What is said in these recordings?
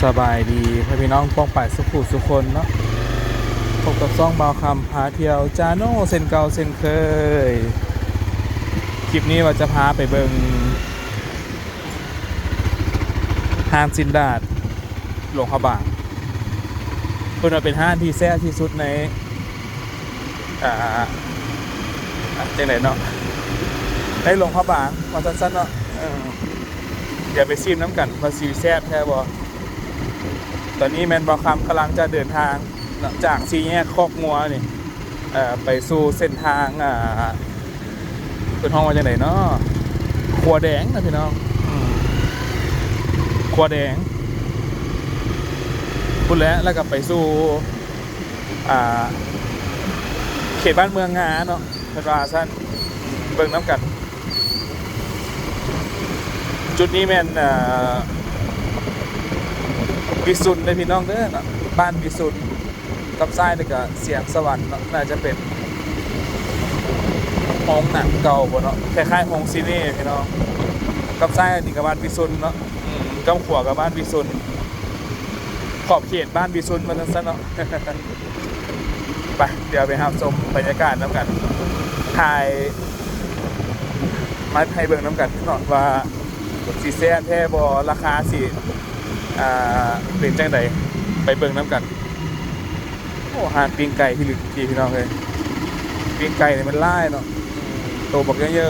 ສະບາຍດີພໍ່ແມ່ພີ່ນ້ອງປ້ອງປາຍສຸຂູສຸຄົນເນາະ, ພົບກັບຊ່ອງບ່າວຄຳພາທ່ຽວຈາໂນເຊັ່ນເກົ່າເຊັ່ນເຄີຍ. ຄລິບນີ້ວ່າຈະພາໄປເບິ່ງຮ້ານຊິນດາດ ຫຼວງພະບາງ. ເພິ່ນວ່າເປັນຮ້ານທີ່ແຊບທີ່ສຸດໃນ ອ່າ ຈັ່ງໃດເນາະ ໃນຫຼວງພະບາງວ່າຊັ້ນໆເນາະ. ເອີ ດຽວໄປຊີມນຳກັນວ່າຊິແຊບແທ້ບໍ່. ຕອນນີ້ແມ່ນບ່າວຄຳກຳລັງຈະເດີນທາງເນາະ ຈາກສີ່ແຍກຄອກງົວນີ້ ເອີ ໄປສູ່ເສັ້ນທາງ ອ່າ ເພິ່ນຮ້ອງວ່າຈັ່ງໃດເນາະ ຂົວແດງນະພີ່ນ້ອງ. ອືມ ຂົວແດງພຸ້ນແຫຼະ ແລ້ວກໍໄປສູ່ ອ່າ ເຂດບ້ານເມືອງງາເນາະ ເພິ່ນວ່າຊັ້ນ. ເບິ່ງນຳກັນ ຈຸດນີ້ແມ່ນ ເອີ ວິຊຸນເດີພີ່ນ້ອງເດີເນາະ ບ້ານວິຊຸນ. ກັບຊ້າຍນີ້ກໍສຽງສະຫວັນເນາະ ໜ້າຈະເປັນໂຮງໜັງເກົ່າບໍ່ເນາະ ຄ້າຍໆໂຮງຊີເນພີ່ນ້ອງ. ກັບຊ້າຍນີ້ກໍບ້ານວິຊຸນເນາະ ອືມ ກັບຂວາກໍບ້ານວິຊຸນ ຂອບເຂດບ້ານວິຊຸນວ່າຊັ້ນເນາະ. ໄປ ດຽວໄປຮັບຊົມບັນຍາກາດນຳກັນ ຖ່າຍມາໃຫ້ເບິ່ງນຳກັນເນາະ ວ່າຊິແຊບແທ້ບໍ່ ລາຄາຊິ ອ່າ ເປັນຈັ່ງໃດ ໄປເບິ່ງນຳກັນ. ໂອ້ ຮ້ານປີ້ງໄກ່ທີ່ລຶກທີ່ພີ່ນ້ອງເອີຍ ປີ້ງໄກ່ນີ້ມັນຫຼາຍເນາະ ໂຕບັກເຍີ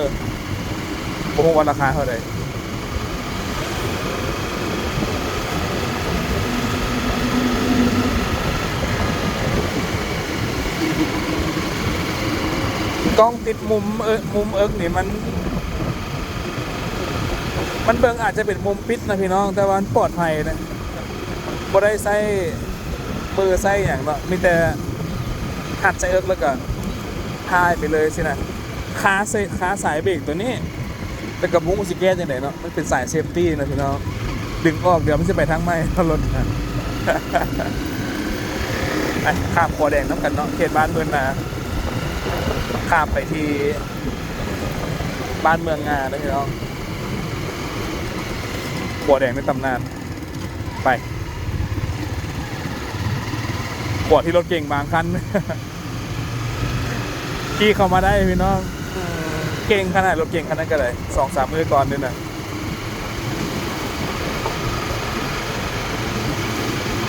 ໆ ບໍ່ຮູ້ວ່າລາຄາເທົ່າໃດ. ກ້ອງຕິດມຸມເອີ ມຸມເອິກນີ້ມັນ ມັນເບິ່ງອາດຈະເປັນມຸມປິດນະພີ່ນ້ອງ ແຕ່ວ່າມັນປອດໄພນະ ບໍ່ໄດ້ໃຊ້ມືໃຊ້ຫຍັງເນາະ ມີແຕ່ຮັດໃສ່ເອິກແລ້ວກໍຖ່າຍໄປເລີຍຊີ້ນະ. ຄາເຊ ຄາສາຍເບຣກໂຕນີ້ ແຕ່ກໍບໍ່ຮູ້ຊິແກ້ຈັ່ງໃດເນາະ ມັນເປັນສາຍເຊຟຕີ້ນະພີ່ນ້ອງ ດຶງອອກດຽວມັນຊິໄປທາງໃໝ່ເນາະລົດ. ໄປ ຂ້າມຂົວແດງນຳກັນເນາະ ເຂດບ້ານເມືອງນາ ຂ້າມໄປທີ່ບ້ານເມືອງງາເດີພີ່ນ້ອງ ຂົວແດງໃນຕຳນານ. ໄປ ຂົວທີ່ລົດເກັງບາງຄັນ ຂີ່ເຂົ້າມາໄດ້ພີ່ນ້ອງ ເກັ່ງຂະໜາດ ລົດເກັງຄັນນັ້ນກໍໄດ້ ສອງສາມມື້ກ່ອນນີ້ນະ.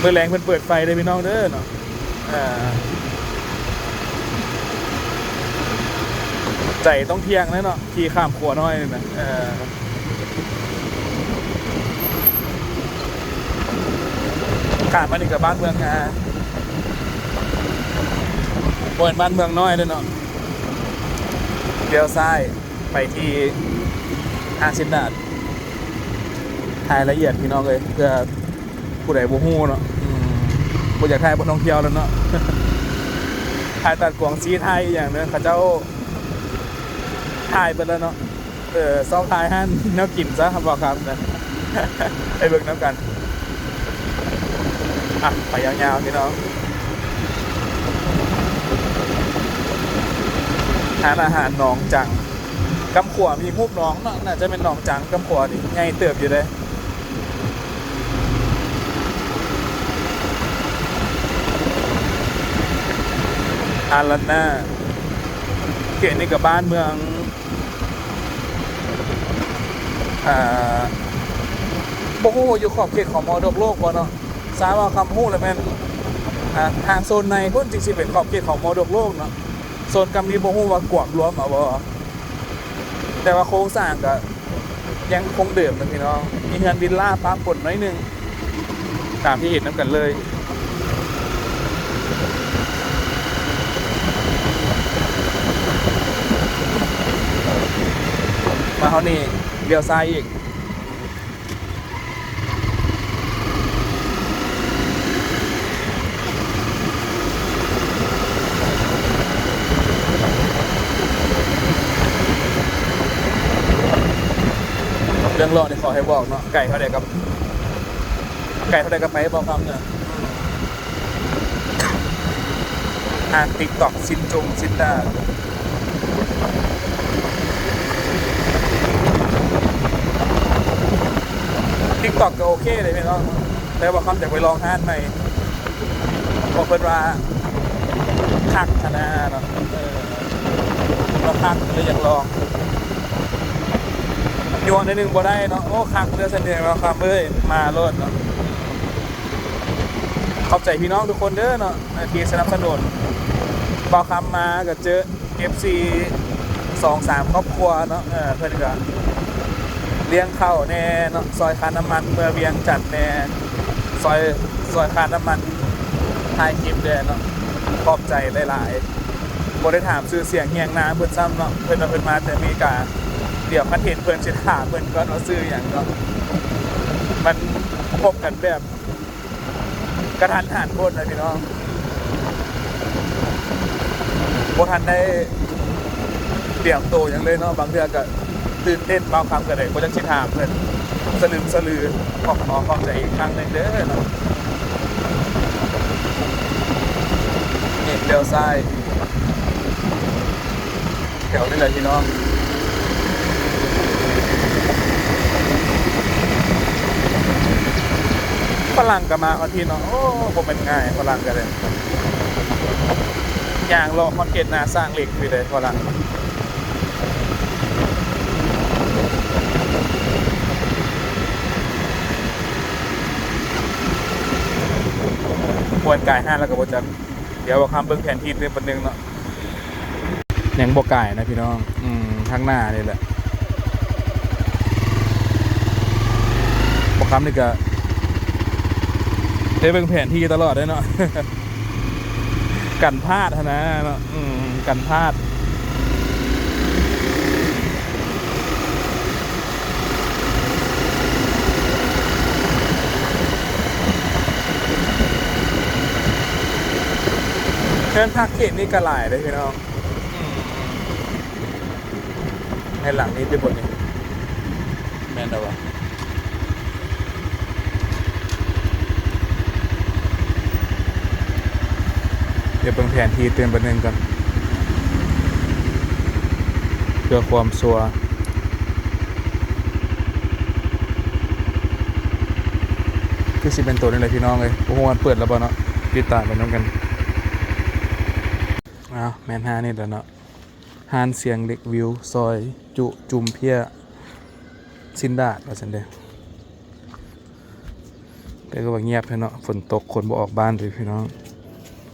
ມື້ແລງເພິ່ນເປີດໄຟເດີພີ່ນ້ອງເດີເນາະ ເອີ ໃຈຕ້ອງທ່ຽງແລ້ວເນາະ ຂີ່ຂ້າມຂົວນ້ອຍນີ້ນະ ເອີ. ຂ້າມມານີ້ກໍບ້ານເມືອງນາ ບໍ່ແມ່ນບ້ານເມືອງນ້ອຍເດ້ເນາະ. ລ້ຽວຊ້າຍໄປທີ່ຫ້າງຊິນດາດ ຖ່າຍລະອຽດພີ່ນ້ອງເອີຍ ເພື່ອຜູ້ໃດບໍ່ຮູ້ເນາະ ອືມ ບໍ່ຢາກຖ່າຍບ່ອນທ່ອງທ່ຽວແລ້ວເນາະ ຖ່າຍຕາດກວາງຊີ ຖ່າຍອີ່ຫຍັງເນາະ ເຂົາເຈົ້າຖ່າຍເບິດແລ້ວເນາະ. ເອີ ຊອກຖ່າຍຮ້ານແນວກິນຊະ ຄຳວ່າຄຳນະ ໄປເບິ່ງນຳກັນ. ອ່ະ ໄປຍາວໆ ພີ່ນ້ອງ ຮ້ານອາຫານໜອງຈັງ ກ້ຳຂວາມີຮູບໜອງເນາະ ໜ້າຈະແມ່ນໜອງຈັງ ກ້ຳຂວານີ້ໃຫຍ່ເຕີບຢູ່ເດ້. ອາລັນນາ ເຂດນີ້ກໍບ້ານເມືອງ ອ່າ ບໍ່ຮູ້ວ່າຢູ່ຂອບເຂດຂອງມໍລະດົກໂລກບໍ່ເນາະ? ຊາວວ່າຄຳຮູ້ແລ້ວແມ່ນ ອ່າ ທາງໂຊນໃນພຸ້ນຈຶ່ງຊິເປັນຂອບເຂດຂອງມໍລະດົກໂລກເນາະ, ໂຊນກາງນີ້ບໍ່ຮູ້ວ່າກວມລວມເອົາບໍ່? ແຕ່ວ່າໂຄງສ້າງກໍຍັງຄົງເດີມນະພີ່ນ້ອງ, ມີເຮືອນວິລລາປະປົນໜ້ອຍໜຶ່ງ ຕາມທີ່ເຫັນນຳກັນເລີຍ. ມາຮອດນີ້ລ້ຽວຊ້າຍອີກ. ເລື່ອງເລາະນີ້ຂໍໃຫ້ບອກເນາະ, ໄກເທົ່າໃດກໍ ໄກເທົ່າໃດກໍໄປບອກຄຳເນາະ. ອ່ານ TikTok ຊິນຈຸງ ຊິນດາ TikTok ກໍໂອເຄເດ້ພີ່ນ້ອງ, ແຕ່ວ່າຄຳຢາກໄປລອງຮ້ານໃໝ່ ເພາະເພິ່ນວ່າຄັກຫັ້ນນາເນາະ ເອີ ເພິ່ນວ່າຄັກ ກໍເລີຍຢາກລອງ. ຍົວະໜ້ອຍໜຶ່ງບໍ່ໄດ້ເນາະ. ໂອ້ ຄັກເດີ້ຊັ້ນເດ ບ່າວຄຳເອີຍ ມາໂລດເນາະ. ຂອບໃຈພີ່ນ້ອງທຸກຄົນເດີ້ເນາະ ທີ່ສະໜັບສະໜູນບ່າວຄຳມາ ກໍເຈີ ເອັຟຊີ ສອງສາມຄອບຄົວເນາະ ເອີ ເພິ່ນກໍລ້ຽງເຂົ້າແດ່ເນາະ ຊ່ອຍຄ່ານ້ຳມັນເມືອວຽງຈັນແດ່ ຊ່ອຍ ຊ່ອຍຄ່ານ້ຳມັນຖ່າຍຄລິບແດ່ເນາະ. ຂອບໃຈຫຼາຍໆ ບໍ່ໄດ້ຖາມຊື່ສຽງຮຽງນາມເພິ່ນຊ້ຳເນາະ ເພິ່ນວ່າເພິ່ນມາແຕ່ອາເມລິກາ. ດຽວຄັນເຫັນເພິ່ນຊິຖາມເພິ່ນກ່ອນວ່າຊື່ຫຍັງເນາະ. ມັນພົບກັນແບບ ກະທັນຫັນໂພດນະພີ່ນ້ອງ ບໍ່ທັນໄດ້ຕຽມໂຕຫຍັງເລີຍເນາະ. ບາງເທື່ອກະຕື່ນເຕັ້ນ ບ່າວຄຳກະໄດ້ ບໍ່ຈັກຊິຖາມເພິ່ນ ສະລຶມສະລື. ຂໍ ຂໍຂອບໃຈອີກຄັ້ງໜຶ່ງເດີ້ເນາະ. ນີ້ ລ້ຽວຊ້າຍ ແຖວນີ້ແຫຼະພີ່ນ້ອງ ຝຣັ່ງກໍມາຮອດພີ້ເນາະ. ໂອ້ ບໍ່ແມ່ນງ່າຍ ຝຣັ່ງກໍໄດ້ ຍ່າງເລາະຮອດເຂດໜ້າສ້າງເຫຼັກພີ້ເດ້ຝຣັ່ງ. ຄວນກາຍຮ້ານແລ້ວກໍບໍ່ຈັກ ດຽວບ່າວຄຳເບິ່ງແຜນທີ່ຕື່ມບາດໜຶ່ງເນາະ. ຍັງບໍ່ກາຍນະພີ່ນ້ອງ ອືມ ທາງໜ້ານີ້ແຫຼະ. ບ່າວຄຳນີ້ກະໄດ້ເບິ່ງແຜນທີ່ຕະຫຼອດເດ້ເນາະ ກັນພາດຫັ້ນນະເນາະ ອືມ ກັນພາດ. ເຮືອນພັກເຂດນີ້ກໍຫຼາຍເດ້ພີ່ນ້ອງ ອືມ ໃນຫຼັງນີ້ຕິບໍນີ້ ແມ່ນແລ້ວວະ. ດຽວເບິ່ງແຜນທີ່ຕື່ມບາດໜຶ່ງກ່ອນ ເພື່ອຄວາມຊົວ. ຄືຊິແມ່ນໂຕນີ້ແຫຼະພີ່ນ້ອງເອີຍ ບໍ່ຮູ້ວ່າເປີດແລ້ວບໍ່ເນາະ ຕິດຕາມໄປນຳກັນ. ອ້າວ ແມ່ນຮ້ານນີ້ແຫຼະເນາະ ຮ້ານສຽງເຫຼັກວິວ ຊອຍຈຸຈຸ່ມເພ້ຍ ຊິນດາດ ວ່າຊັ້ນເດີ້. ແຕ່ກໍວ່າງຽບແທ້ເນາະ ຝົນຕົກຄົນບໍ່ອອກບ້ານເລີຍພີ່ນ້ອງ.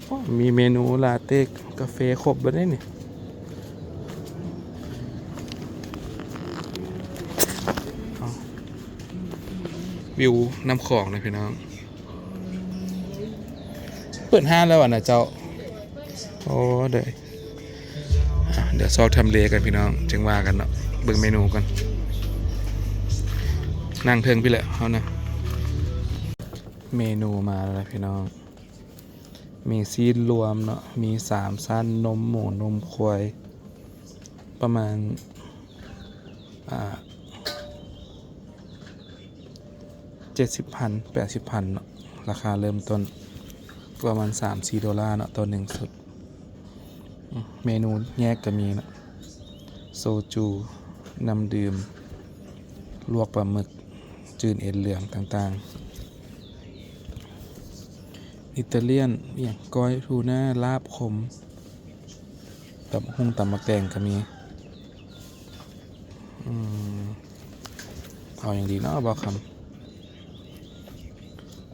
ໂອ້ ມີເມນູລາເຕ້ ກາເຟ ຄົບເບິດເດ້ນີ້. ເອົາ ວິວນ້ຳຂອງນະພີ່ນ້ອງ. ເປີດຮ້ານແລ້ວຫວານະເຈົ້າ? ໂອ້ ເດີ ອ່ະ ດຽວຊອກທຳເລກັນພີ່ນ້ອງ ຈຶ່ງວ່າກັນເນາະ ເບິ່ງເມນູກ່ອນ. ນັ່ງເທິງພີ້ແຫຼະເຮົານະ. ເມນູມາແລ້ວນະພີ່ນ້ອງ ມີຊີ້ນລວມເນາະ ມີສາມຊັ້ນ ນົມໝູ ນົມຄວາຍ ປະມານ ອ່າ ເຈັດສິບພັນ ແປດສິບພັນເນາະ ລາຄາເລີ່ມຕົ້ນປະມານສາມສີ່ໂດລາເນາະ ຕໍ່ໜຶ່ງຊຸດ. ເມນູແຍກກໍມີເນາະ ໂຊຈູ ນ້ຳດື່ມ ລວກປາໝຶກ ຈືນເອັນເຫຼືອງຕ່າງໆ ອິຕາລຽນ ອີ່ຫຍັງ ກ້ອຍທູນາ ລາບຂົມ ຕຳບັກຫຸ່ງ ຕຳໝາກແຕງກໍມີ. ອືມ ເອົາຫຍັງດີເນາະ ບ່າວຄຳ?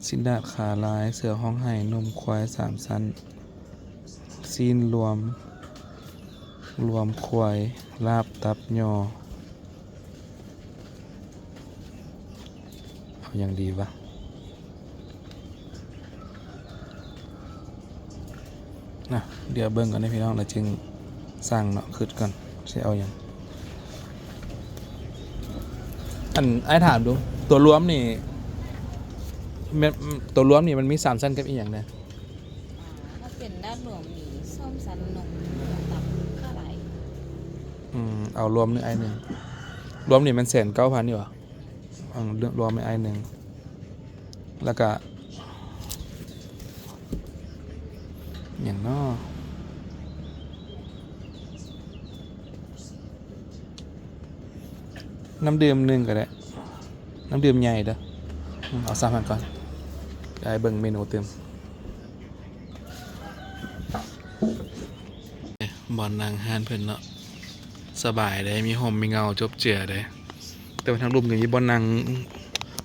ຊີ້ນດາດຂາລາຍ, ເສືອຮ້ອງໄຫ້, ນົມຄວາຍສາມຊັ້ນ, ຊີ້ນລວມ, ລວມຄວາຍ, ລາບຕັບຍໍ. ເອົາຫຍັງດີວະ? ນະ ດຽວເບິ່ງກ່ອນເດີພີ່ນ້ອງ ແລ້ວຈຶ່ງສັ່ງເນາະ ຄຶດກ່ອນຊິເອົາຫຍັງ. ອັນ ອ້າຍຖາມດູ ຕົວລວມນີ້ ແມ່ນ ຕົວລວມນີ້ມັນມີສາມຊັ້ນກັບອີ່ຫຍັງແດ່? ອ່າ ຖ້າເປັນດາດຫຼວງມີສອງຊັ້ນນົມ ຕັບ ຂາລາຍ. ອືມ ເອົາລວມໜຶ່ງ ອ້າຍໜຶ່ງ ລວມນີ້ແມ່ນແສນເກົ້າພັນຢູ່ຫວາ? ເອົາລວມໃຫ້ອ້າຍໜຶ່ງ ແລ້ວກະຫຍັງເນາະ ນ້ຳດື່ມໜຶ່ງກໍໄດ້ ນ້ຳດື່ມໃຫຍ່ເດີ້ ເອົາສາມພັນກ່ອນ. ໄດ້ເບິ່ງເມນູຕື່ມ. ບ່ອນນັ່ງຮ້ານເພິ່ນເນາະ ສະບາຍເດ້ ມີຮົ່ມມີເງົາຈົບເຈືອເດ້. ແຕ່ວ່າທາງລຸ່ມກໍມີບ່ອນນັ່ງ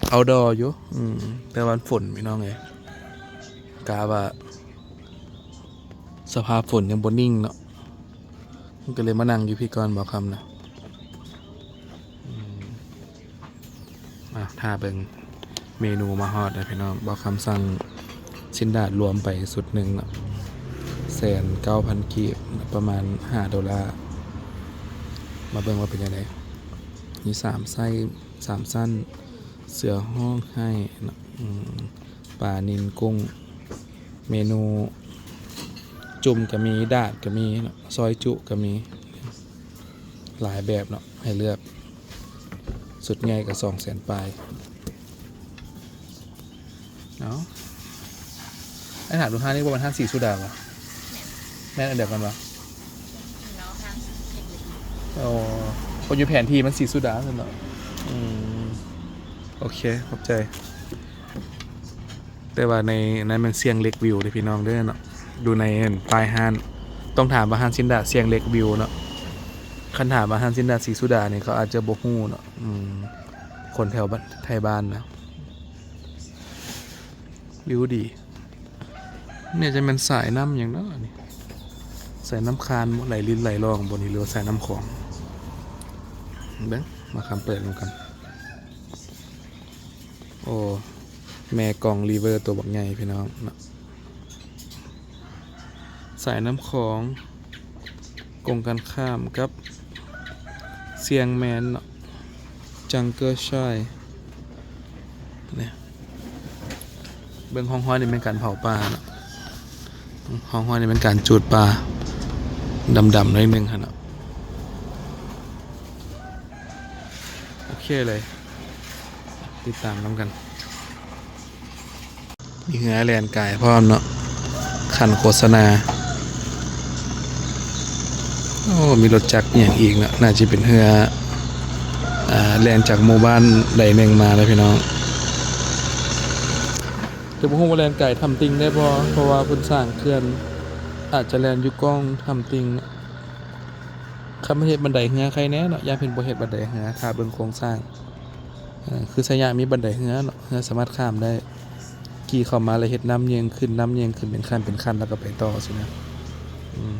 ເອົາດໍຢູ່ ອືມ ແຕ່ວ່າມັນຝົນພີ່ນ້ອງເອີຍ ກະວ່າສະພາບຝົນຍັງບໍ່ນິ່ງເນາະ ມັນກໍເລີຍມານັ່ງຢູ່ພີ້ກ່ອນ ບ່າວຄຳນະ. ອືມ ອ່າ ຖ້າເບິ່ງເມນູມາຮອດແລ້ວພີ່ນ້ອງ. ບ່າວຄຳສັ່ງຊີ້ນດາດລວມໄປຊຸດໜຶ່ງເນາະ ແສນເກົ້າພັນກີບ ປະມານຫ້າໂດລາ. ມາເບິ່ງວ່າເປັນຈັ່ງໃດ. ມີສາມໄສ້ ສາມຊັ້ນ ເສືອຮ້ອງໄຫ້ເນາະ ອືມ ປານິນ ກຸ້ງ. ເມນູຈຸ່ມກໍມີ ດາດກໍມີເນາະ ຊອຍຈຸກໍມີ ຫຼາຍແບບເນາະໃຫ້ເລືອກ. ຊຸດໃຫຍ່ກໍສອງແສນປາຍ. ເອົາ ໄອ້ຖາມດູ ຮ້ານນີ້ບໍ່ແມ່ນຮ້ານສີສຸດາບໍ? ແມ່ນອັນດຽວກັນບໍ? ອໍ ເພາະຢູ່ແຜນທີ່ມັນສີສຸດາຊັ້ນເນາະ. ອືມ ໂອເຄ ຂອບໃຈ. ແຕ່ວ່າໃນນັ້ນແມ່ນຊຽງເລັກວິວເດ້ພີ່ນ້ອງເດີເນາະ ຢູ່ໃນປ້າຍຮ້ານ. ຕ້ອງຖາມວ່າຮ້ານຊີ້ນດາດຊຽງເລັກວິວເນາະ. ຄັນຖາມວ່າຮ້ານຊີ້ນດາດສີສຸດານີ້ ເຂົາອາດຈະບໍ່ຮູ້ເນາະ. ອືມ ຄົນແຖວບ້ານ ໄທບ້ານນະ. ວິວດີ. ນີ້ຈະແມ່ນສາຍນ້ຳຫຍັງເນາະນີ້ ສາຍນ້ຳຄານບໍ່ ໄຫຼລິນໄຫຼລ່ອງບໍ່ນີ້ ຫຼືວ່າສາຍນ້ຳຂອງ? ເບິ່ງ ມາຄຳເປີດນຳກັນ. ໂອ້ ແມ່ກອງຣີເວີຕົວບັກໃຫຍ່ພີ່ນ້ອງເນາະ. ສາຍນ້ຳຂອງກົງກັນຂ້າມກັບຊຽງແມນເນາະ ຈັງເກີລຊາຍ. ນີ້ ເບິ່ງຮ່ອງຮອຍນີ້ແມ່ນການເຜົາປ່າເນາະ ຮ່ອງຮອຍນີ້ແມ່ນການຈູດປ່າ ດຳໆໜ້ອຍໜຶ່ງຫັ້ນເນາະ. ໂອເຄເລີຍ ຕິດຕາມນຳກັນ. ມີເຮືອແລ່ນກາຍພ້ອມເນາະ ຄັນໂຄສະນາ. ໂອ້ ມີລົດຈັກອີ່ຫຍັງອີກເນາະ ໜ້າຈະເປັນເຮືອ ອ່າ ແລ່ນຈາກໝູ່ບ້ານໃດໜຶ່ງມາເລີຍພີ່ນ້ອງ. ແຕ່ບໍ່ຮູ້ວ່າແລ່ນກາຍຖ້ຳຕິ່ງໄດ້ບໍ່ ເພາະວ່າເພິ່ນສ້າງເຂື່ອນ ອາດຈະແລ່ນຢູ່ກ້ອງຖ້ຳຕິ່ງເນາະ. ຄັນມາເຮັດບັນໄດເຮືອໄຄແນ່ເນາະ ຢ້ານເພິ່ນບໍ່ເຮັດບັນໄດເຮືອ. ຖ້າເບິ່ງໂຄງສ້າງ ເອີ ຄືໄຊຍະມີບັນໄດເຮືອເນາະ ເຮືອສາມາດຂ້າມໄດ້ ຂີ່ເຂົ້າມາແລ້ວເຮັດນ້ຳເຍືອງຂຶ້ນ ນ້ຳເຍືອງຂຶ້ນເປັນຂັ້ນເປັນຂັ້ນ ແລ້ວກໍໄປຕໍ່ຊີ້ນະ. ອືມ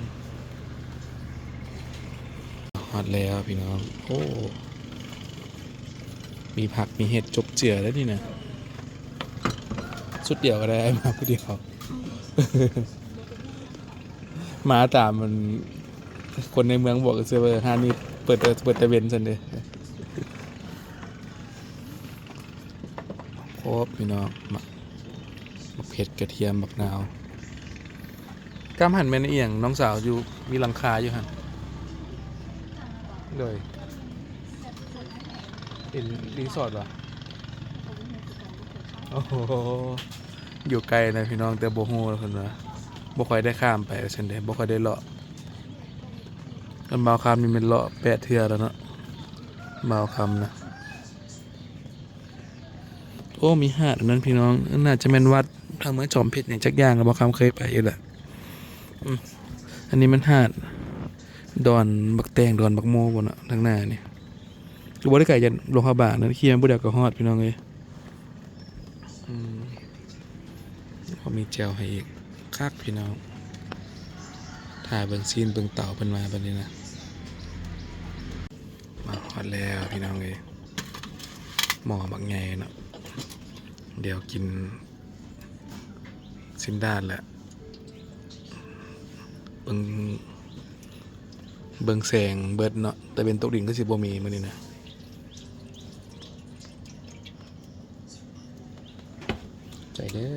ຮອດແລ້ວພີ່ນ້ອງ. ໂອ້ ມີຜັກມີເຫັດຈົບເຈືອແລ້ວນີ້ນະ. ຊຸດດຽວກໍໄດ້ ອ້າຍມາຜູ້ດຽວ ມາຕາມມັນ ຄົນໃນເມືອງບອກຊື່ວ່າຮ້ານນີ້ເປີດ ເປີດແຕ່ເວັນຊັ້ນເດ້. ຄົບພີ່ນ້ອງ ໝາກ ໝາກເຜັດ ກະທຽມ ໝາກນາວ. ກ້າມຫັ້ນແມ່ນອີ່ຫຍັງ ນ້ອງສາວ? ຢູ່ ມີຫຼັງຄາຢູ່ຫັ້ນ. ໂດຍ ເປັນຣີສອດຫວາ? ໂອ້ໂຫ ຢູ່ໃກ້ນະພີ່ນ້ອງ ແຕ່ບໍ່ຮູ້ເພິ່ນວ່າ ບໍ່ຄ່ອຍໄດ້ຂ້າມໄປວ່າຊັ້ນເດ້ ບໍ່ຄ່ອຍໄດ້ເລາະ. ອັນບ່າວຄຳນີ້ແມ່ນເລາະແປດເທື່ອແລ້ວເນາະ ບ່າວຄຳນະ. ໂອ້ ມີຫາດອັນນັ້ນພີ່ນ້ອງ ໜ້າຈະແມ່ນວັດພະເມືອງຈອມເພັດຫຍັງຈັກຢ່າງ ແລ້ວບ່າວຄຳເຄີຍໄປຢູ່ແຫຼະ. ອືມ ອັນນີ້ມັນຫາດດອນບັກແຕງ ດອນບັກໂມບໍ່ເນາະ ທາງໜ້ານີ້. ກໍບໍ່ໄດ້ໄກຈາກຫຼວງພະບາງນະ ຂີ່ມາຜູ້ດຽວກໍຮອດພີ່ນ້ອງເອີຍ. ອືມ ເຂົາມີແຈ່ວໃຫ້ອີກ ຄັກພີ່ນ້ອງ. ຖ້າເບິ່ງຊີ້ນເບິ່ງເຕົາເພິ່ນວ່າບັດນີ້ນະ. ມາຮອດແລ້ວພີ່ນ້ອງເອີຍ ໝໍ້ບັກໃຫຍ່ເນາະ. ດຽວກິນຊີ້ນດາດແຫຼະ ເບິ່ງ ເບິ່ງແສງເບິດເນາະ ຕາເວັນຕົກດິນຄືຊິບໍ່ມີມື້ນີ້ນະ. ໃຈເດີ.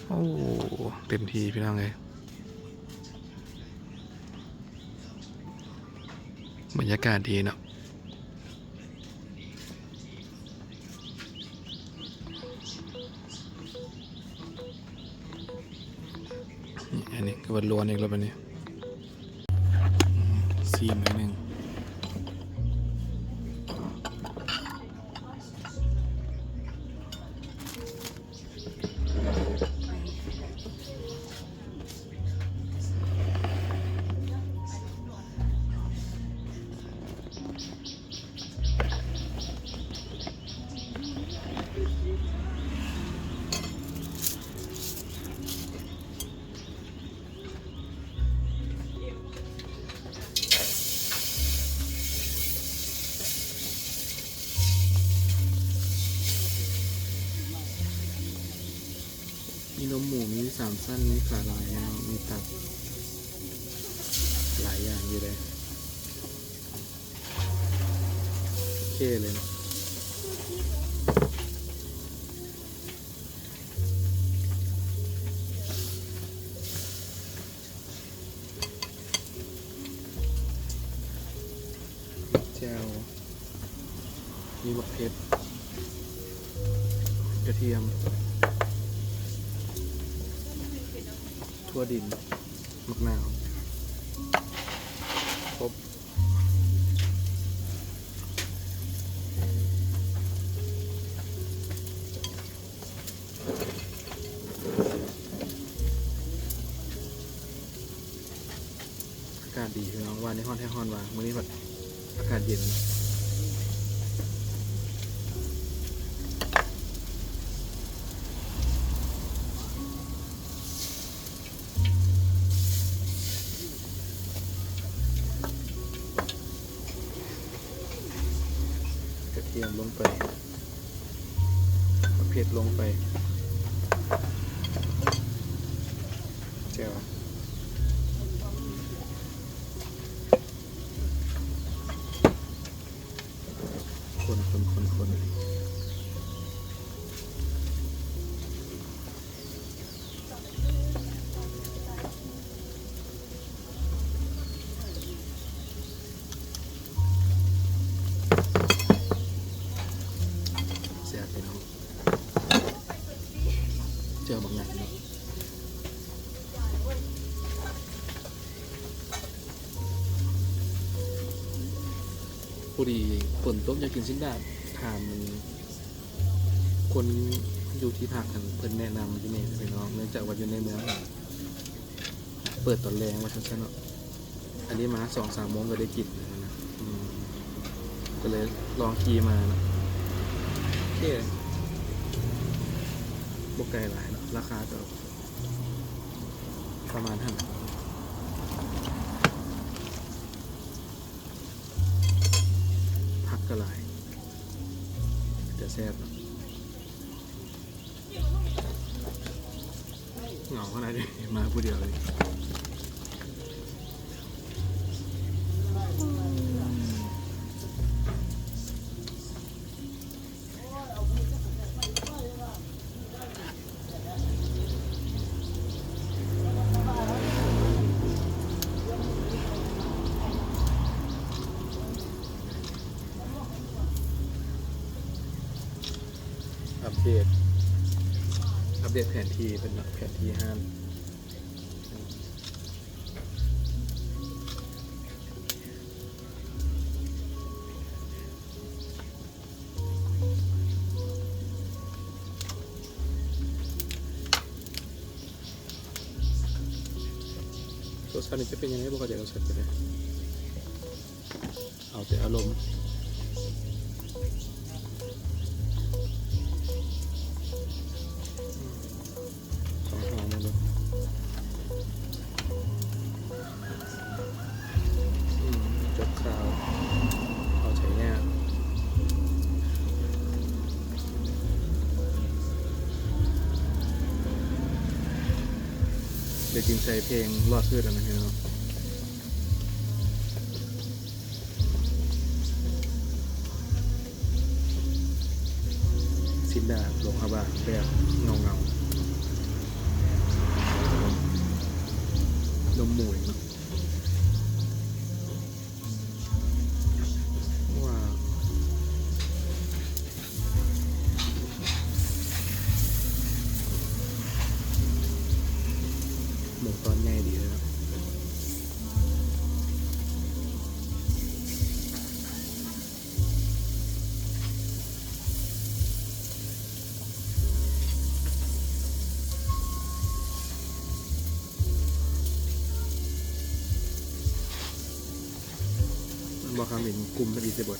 ໂອ້ ເຕັມທີ່ພີ່ນ້ອງເອີຍ ບັນຍາກາດດີເນາະ. ອັນນີ້ກໍວ່າລ້ວນອີກແລ້ວບັດນີ້ ຊີມໜ້ອຍໜຶ່ງ. ນົມໝູມີສາມຊັ້ນ ມີຂາລາຍເນາະ ມີຕັບ ຫຼາຍຢ່າງຢູ່ເດ້ ໂອເຄເລີຍເນາະ. ແຈ່ວ ມີບັກເຜັດ ກະທຽມ ຖົ່ວດິນ ໝາກນາວ ຄົບ. ອາກາດດີພີ່ນ້ອງ ວານນີ້ຮ້ອນແທ້ຮ້ອນວ່າ ມື້ນີ້ພັດອາກາດເຢັນ. ກະທຽມລົງໄປ ເຜັດລົງໄປ ແຈ່ວ ຄົນໆໆໆ. ແຊບພີ່ນ້ອງ ເຈີບັກຫຍັກເນາະ ພໍດີຝົນຕົກ ຢາກກິນຊີ້ນດາດ ຖາມ ຄົນຢູ່ທີ່ພັກຫັ້ນ ເພິ່ນແນະນຳຢູ່ນີ້ພີ່ນ້ອງ ເນື່ອງຈາກວ່າຢູ່ໃນເມືອງ ເປີດຕອນແລງວ່າຊັ້ນຊະເນາະ ອັນນີ້ມາສອງສາມໂມງກໍໄດ້ກິນແລ້ວນະ ອືມ ກໍເລີຍລອງຂີ່ມາເນາະ ໂອເຄ ບໍ່ໄກຫຼາຍເນາະ ລາຄາກໍປະມານຫັ້ນ ຜັກກໍຫຼາຍ ເປັນຕາແຊບເນາະ. ເຫງົາຂະໜາດນີ້ ມາຜູ້ດຽວເລີຍ. ອັບເດດ ອັບເດດແຜນທີ່ເພິ່ນເນາະ ແຜນທີ່ຮ້ານ. ລົດຊາດນີ້ຈະເປັນຫຍັງໃດ ບໍ່ເຂົ້າໃຈລົດຊາດປານໃດ. ເອົາແຕ່ອາລົມ ຂອງຫອມເລີຍ ອືມ ຈົບຂ່າວ ເອົາໃຈຍາກ ໄດ້ກິນໃສ່ເພງລອດພືດແລ້ວນະພີ່ນ້ອງ. ຊີ້ນດາດ ຫຼວງພະບາງ ແບບເງົາໆ ນົມໝູອີກເນາະ ວ້າວ. ໝູຕອນໃຫຍ່ດີເນາະ ແມ່ນບໍ່ຄຳເຫັນກຸ່ມຜະລິດໄດ້ບໍ່?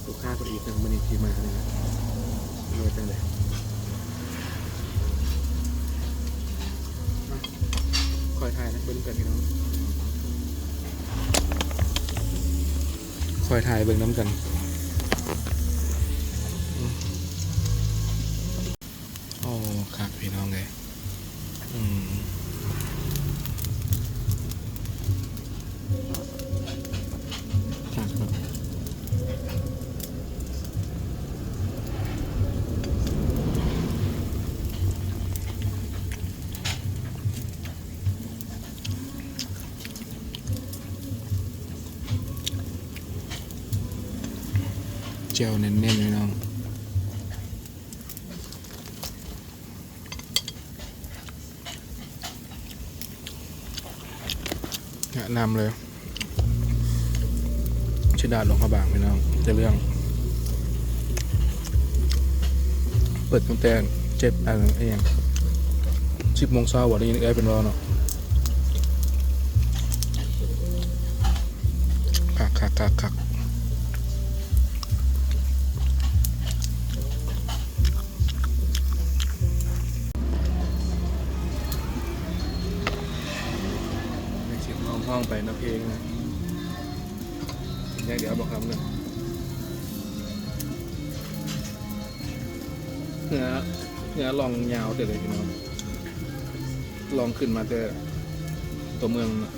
ລູກຄ້າເພິ່ນອີກເຖິງມື້ນີ້ທີ່ມານີ້ນະ ເລີຍຈັ່ງໃດ ມາ ຄອຍຖ່າຍນຳເບິ່ງນຳກັນພີ່ນ້ອງ ຄອຍຖ່າຍເບິ່ງນຳກັນ. ໂອ້ ຄັກພີ່ນ້ອງເ ແຈ່ວແໜ້ນໆ ພີ່ນ້ອງ. ແນະນຳເລີຍ ເຊດາຫຼວງພະບາງ ພີ່ນ້ອງ ຈະເລື່ອງ ເປີດຕັ້ງແຕ່ເຈັດ ອັນ ອີຫຍັງ ສິບໂມງເຊົ້າບໍ່ ໄດ້ຍິນເອື້ອຍເພິ່ນເວົ້າເນາະ. ຄັກໆໆໆ. ຮ້ອງໄປນຳເພງນະ ກິນຢ່າງດຽວບໍ່ຄຳນະ. ເຮືອ ເຮືອລ່ອງຍາວເຕີບເລີຍພີ່ນ້ອງ ລ່ອງຂຶ້ນມາແຕ່ຕົວເມືອງນະ.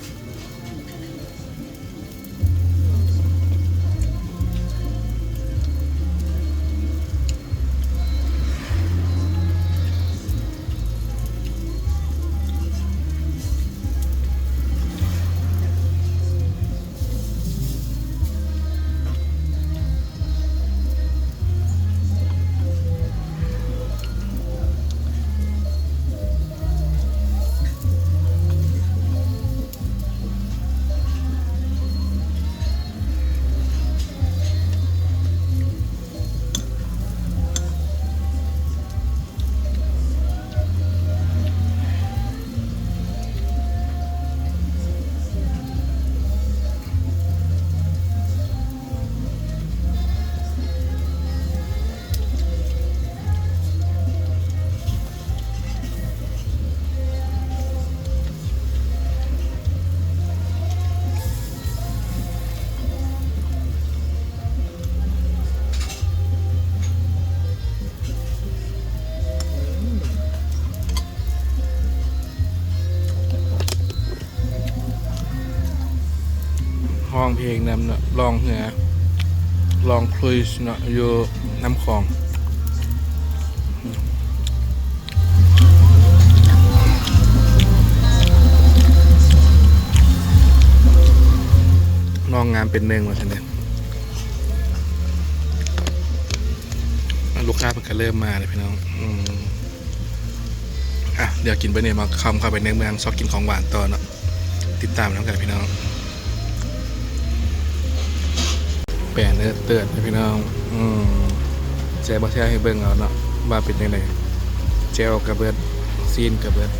ຮ້ອງເພງນຳເນາະ ລ່ອງເຮືອ ລ່ອງຄຣູຊເນາະ ຢູ່ນ້ຳຂອງ. ນ້ອງງາມເປັນໜຶ່ງວ່າຊັ້ນເດ. ອ່ະ ລູກຄ້າເພິ່ນກະເລີ່ມມາແລ້ວພີ່ນ້ອງ. ອືມ ອ່ະ ດຽວກິນໄປນີ້ມາຄຳເຂົ້າໄປໃນເມືອງ ຊອກກິນຂອງຫວານຕໍ່ເນາະ. ຕິດຕາມນຳກັນພີ່ນ້ອງ. ແປເນີດເຕີດພີ່ນ້ອງ. ອືມ ແຊະບໍ່ແຊະໃຫ້ເບິ່ງເອົາເນາະ ວ່າເປັນຈັ່ງໃດ. ແຈ່ວກະເບິດ ຊີ້ນກະເບິດ.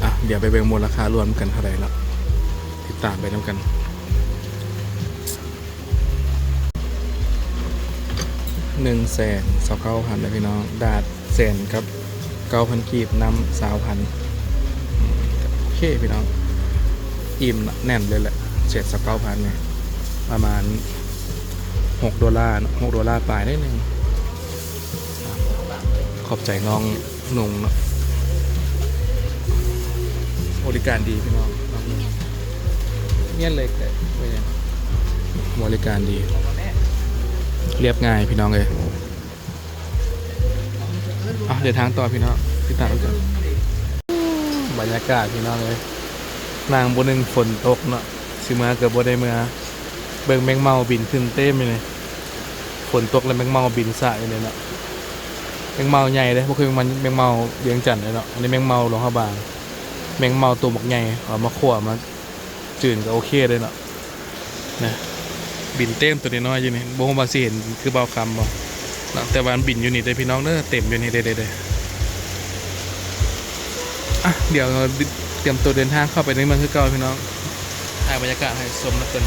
ອ່ະ ດຽວໄປເບິ່ງມູນລະຄ່າລວມກັນເທົ່າໃດເນາະ. ຕິດຕາມໄປນຳກັນ. ໜຶ່ງແສນຊາວເກົ້າພັນເດີພີ່ນ້ອງ. ດາດແສນກັບເກົ້າພັນກີບ ນ້ຳຊາວພັນ. ໂອເຄພີ່ນ້ອງ ອີ່ມແໜ້ນເລີຍແຫຼະ. ແສນຊາວເກົ້າພັນນີ້ ປະມານຫົກໂດລາເນາະ ຫົກໂດລາປາຍໜ້ອຍໜຶ່ງ. ຂອບໃຈນ້ອງນຸ່ງເນາະ ບໍລິການດີພີ່ນ້ອງ. ນ້ອງນຸ່ງ ເງຍເລັກເດ້ ບໍລິການດີ ລຽບງ່າຍພີ່ນ້ອງເອີຍ. ອ່ະ ເດີນທາງຕໍ່ພີ່ນ້ອງ ຕິດຕາມກັນ. ບັນຍາກາດພີ່ນ້ອງເອີຍ ນັ່ງບໍ່ໜຶ່ງຝົນຕົກເນາະ ຊິເມືອກະບໍ່ໄດ້ເມືອ. ເບິ່ງແມງເມົາບິນຂຶ້ນເຕັມຢູ່ນີ້ ຝົນຕົກແລ້ວແມງເມົາບິນສະຢູ່ນີ້ເນາະ. ແມງເມົາໃຫຍ່ເດ້ ບໍ່ຄືແມງເມົາວຽງຈັນເດ້ເນາະ. ອັນນີ້ແມງເມົາຫຼວງພະບາງ ແມງເມົາໂຕບັກໃຫຍ່ ເອົາມາຂົ້ວມາຈືນກະໂອເຄເດ້ເນາະ. ນະ ບິນເຕັມໂຕນ້ອຍໆຢູ່ນີ້ ບໍ່ຮູ້ວ່າຊິເຫັນຄືບ່າວຄຳບໍ່ເນາະ ແຕ່ວ່າມັນບິນຢູ່ນີ້ເດີພີ່ນ້ອງເດີ ເຕັມຢູ່ນີ້ເດີ. ອ່ະ ດຽວຕຽມໂຕເດີນທາງເຂົ້າໄປໃນເມືອງຄືເກົ່າພີ່ນ້ອງ ຖ່າຍບັນຍາກາດໃຫ້ຊົມນຳກັນ.